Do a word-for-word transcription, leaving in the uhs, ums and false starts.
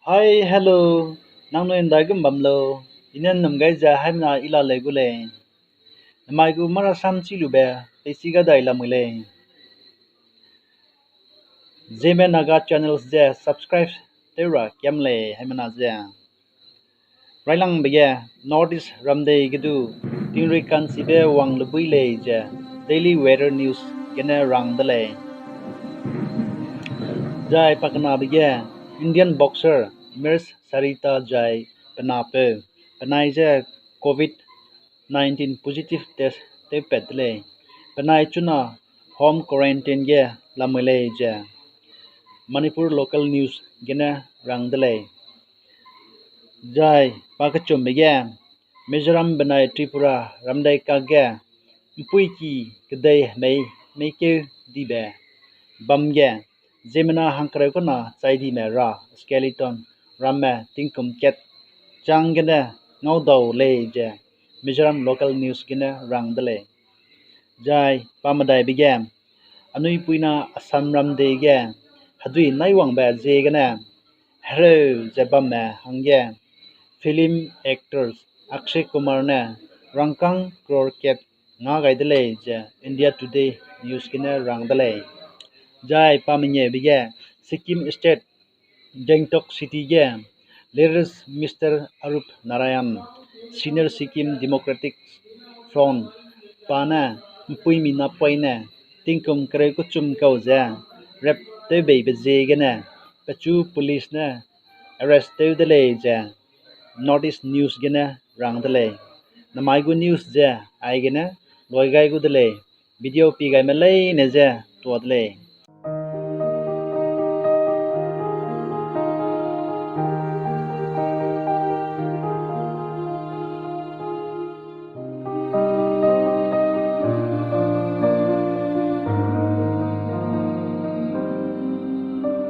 Hi, hello. Nangnui ’ndai gum bam lo. I ne ’nnum gai ze haimena I la lei gu lei. Namai gu marasam chî lube, peichi ga dai lamui lei. Zeme Naga channels ze subscribe tew ra kiam lei haimena ze. Railangbe ge North East ramdei ge du tingrui ka'nchibe wang lebui lei ze Daily Weather News gene rang de lei. Zai pakenabe ge Indian boxer Mirs Sarita zai pe napeu, penai ze covid nineteen positive test tewpat de lei. Penai chuna home quarantine ge lamui lei ze Manipur local news gene rang de lei. Zai pakechumbe ge Mizoram benai Tripura ramdei kakge ’mpuiki kedei hemei meikeu dibe bam ge ziemmena hangkereu kena chai dime ra skeleton ramme tingkum kat chang gene ngaudau lei ze Mizoram local news gene rang de lei. Zai pamedaibe ge anui puina Assam ramdei ge hedui naiwangbe ziegene hereu ze bamme hangge film actors Akshay Kumar ne rangkâng crore kat nga gai de lei ze India Today news gene rang de lei. Zai pamengeube ge Sikkim State Gangtok City ge leaders Mister Arup Narayan, Senior Sikkim Democratic Front, pa ne ’mpuimi napoine tingkum kereu kechum kau ze rape tewbeibe ziegene pechu police ne arrest tew de lei ze North East News gene rang de lei. Namai gu news ze aigene loi gai gu de lei. Video pi gaime leine je tua de lei.